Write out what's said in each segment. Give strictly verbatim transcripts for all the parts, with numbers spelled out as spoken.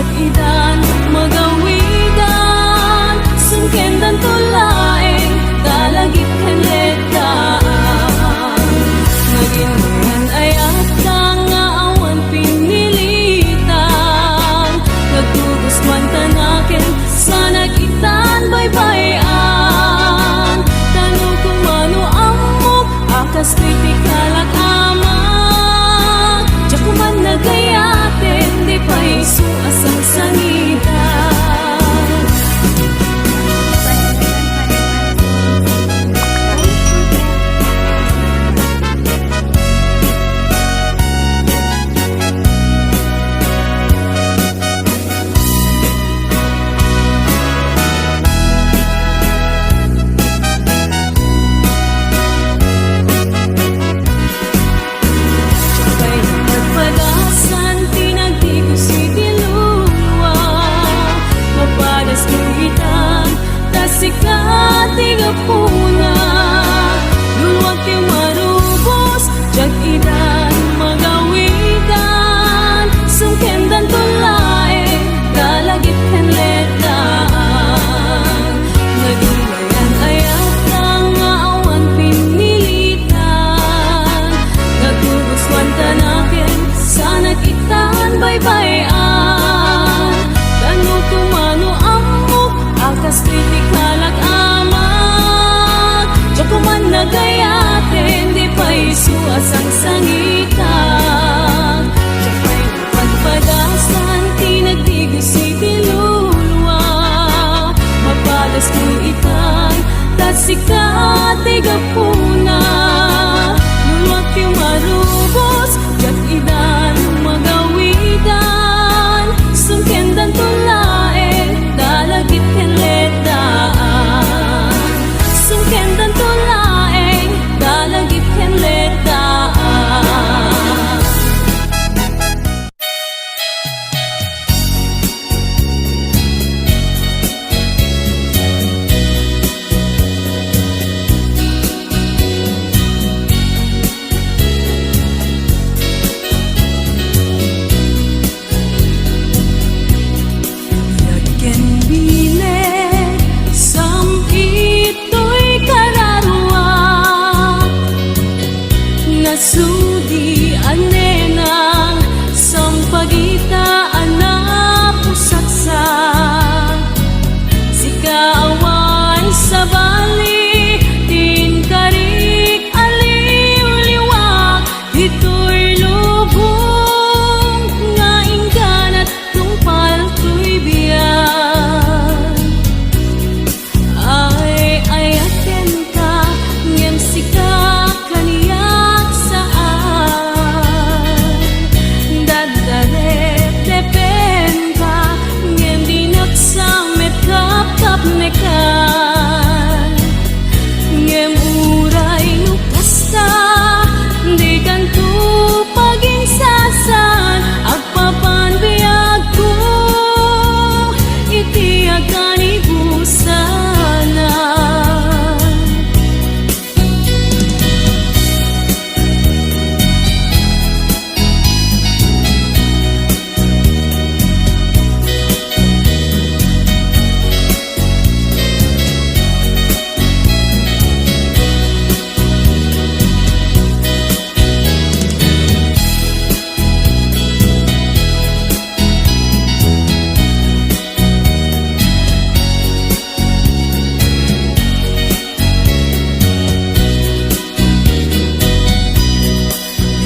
Idan magawidan, sungkendanto laeng dalagit ken letdaan. Nagin-, nagin-ayatda nga awan pinilitan, nagdugos man ta naken, sanak itan baybay-an. Tano kumano ammok a kas ti kalak ama, diak man nagayaten, di pay isu a sangsangitan. Pay nagpadasan ti nagdigos iti lulua, mapadas ko itan, ta sika ti gapuna. Luluak ti marubos, diak idan magawidan, sungkendanto laeng dalagit ken letdaan. Nagin-, nagin-ayatda nga awan pinilitan, nagdugos man ta naken, sanak itan baybay-an. Tano kumano ammok a kas ti kalak ama, diak man nagayaten, di pay isu a sangsangitan. Diak pay nagpadasan ti nagdigos iti lulua, mapadas ko itan, ta sika ti gapuna. Luluak ti marubos, diak idan magawidan, sungkendanto laeng dalagit ken letdaan. Sungkendanto laeng dalagit ken letdaan. Biag ken bileg, sam-itoy kararua. Nasudi a nenang, sampagita a napusatsa. Sika awan sabali, ti inkarik a liwliwak, ditoy lubong nga inggana tungpal toy biag. Ay-ayatenka, ngem sika kaniak saan. Daddarepepenka, ngem dinak sa met kapkapnekan. Ngem uray no kasta, dikanto paginsasaan, agpapan biagko iti agkanibusanan.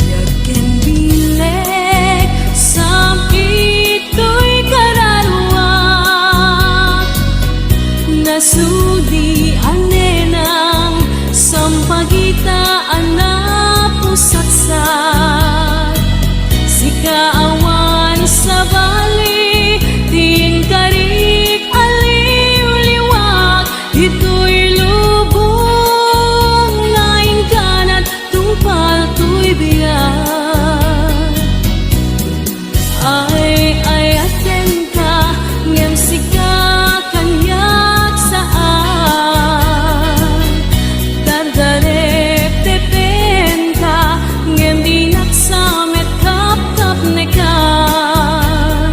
Biag ken bileg, sam-itoy kararua. Nasudi a nenang, sampagita a napusatsa. Sika awan sabali, ti inkarik a liwliwak, ditoy lubong nga inggana tungpaltoy biag. Ay-ayatenka, ngem sika kaniak saan. Dardareptepenka, ngem dinak sa met kapkapnekan.